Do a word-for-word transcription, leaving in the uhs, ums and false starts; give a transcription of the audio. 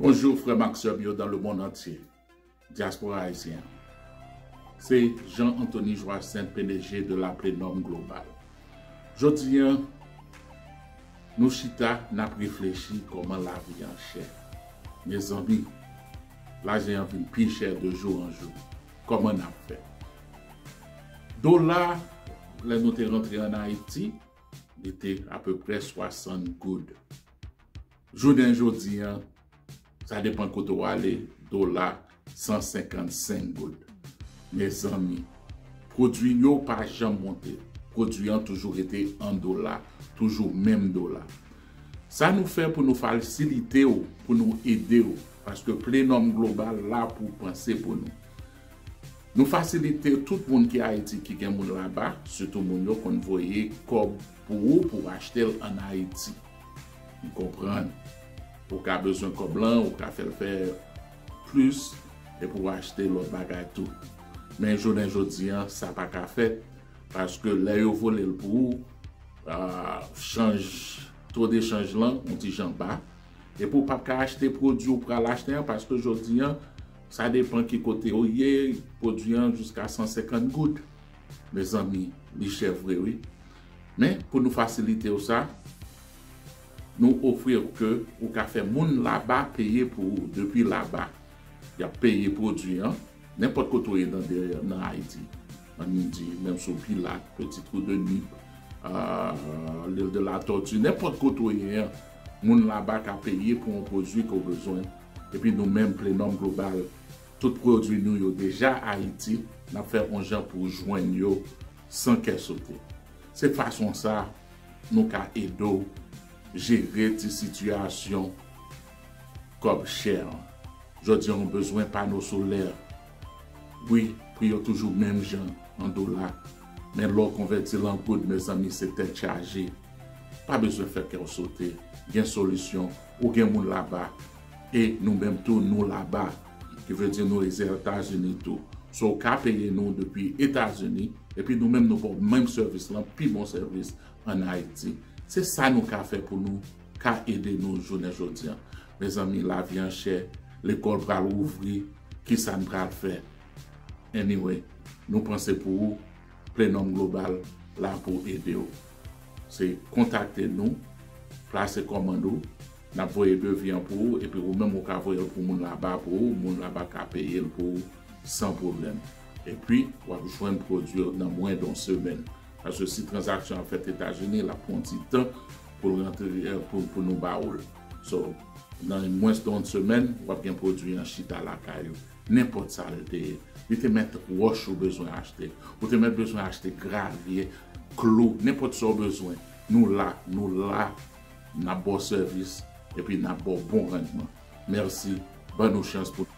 Bonjou frè m ak sè m yo dans le monde entier. Dyaspora ayisyen an. Se Jean Anthony Joachim, P D G de la Plenòm Global. Jodi an, nou chita, n ap reflechi kòman lavi an chè. Mezanmi, lajan an vin pi chè de jou an jou. Kòman n ap fè? Dola, lè nou te rantre ann Ayiti, li te apeprè swasant goud. Jounen jodi an, sa depann kote w ale, dola san senkannsenk goud. Mezanmi, pwodui yo pa janm monte. Pwodui an toujou rete an dola, toujou menm dola. Sa nou fè pou nou fasilite w, pou nou ede w, paske Plenòm Global la pou panse pou nou. Nou fasilite tout moun ki Ayiti ki gen moun laba, sitou moun yo konn voye kòb pou ou pou w achte l ann Ayiti. M konprann. Ou ka bezwen kòb lan, ou ka fè l fè plis, epi w achte lòt bagay tou. Men jounen jodi an, sa pa ka fèt, paske lè yo vole l pou ou, ah, chanj, to de chanj lan, yon ti jan ba. Epi w p ap ka achte pwodui w pral achte an, paske jodi an, sa depann ki kote w ye, pwodui an jiska san senkant goud. Mezanmi, li chè vre, wi. Men, pou nou fasilite w sa, nou ofri w ke ou ka fè moun laba peye pou ou depi laba. Y ap peye pwodui an, nenpòt kote w ye nan, nan Ayiti. Ann di, menm sou Pilat, Petit Trou de Nip, ah, L'Île de la Tortue, nenpòt kote w ye an, moun laba ka peye pou yon pwodui ke w bezwen. Epi nou menm, Plenòm Global, tout pwodui nou yo deja Ayiti, n ap fè yon jan pou w jwenn yo san kè sote. Se fason sa nou ka ede w jere ti sitiyasyon kòb chè an. Jodi an, ou bezwen pano solè. Wi, pri yo toujou menm jan an dola. Men lè w konvèti l an goud, mezanmi, se tèt chaje. Pa bezwen fè kè w sote. Gen solisyon. Ou gen moun laba. E nou menm tou, nou laba. Ki vle di nou Etazini tou. So, w ka peye nou depi Etazini. Epi nou menm, nou ba w menm sèvis lan, pi bon sèvis ann Ayiti. Se sa nou ka fè pou nou ka ede nou jounen jodi an. Mezanmi, lavi an chè, lekòl pral ouvri, kisa n pral fè? Anyway, nou panse pou ou, Plenòm Global la pou ede w. Se kontakte nou, plase kòmand ou, n ap voye devi an pou ou, epi ou menm ou ka voye l pou moun laba pou ou, moun laba ka peye l pou ou san pwoblèm. Epi, w ap jwenn pwodui yo nan mwens de yon semèn. Paske si tranzaksyon an fèt Etazini, l ap pran yon ti tan pou l rantre, eh, pou, pou nou ba ou l. So, nan mwens de yon semèn, w ap gen pwodui an chita lakay ou. Nenpòt sa l te ye. Li te mèt wòch ou bezwen achte. Ou te mèt bezwen achte gravye, klou, nenpòt sa w bezwen. Nou la, nou la, n ap ba w sèvis, epi n ap ba w bon randman. Mèsi, ban nou chans pou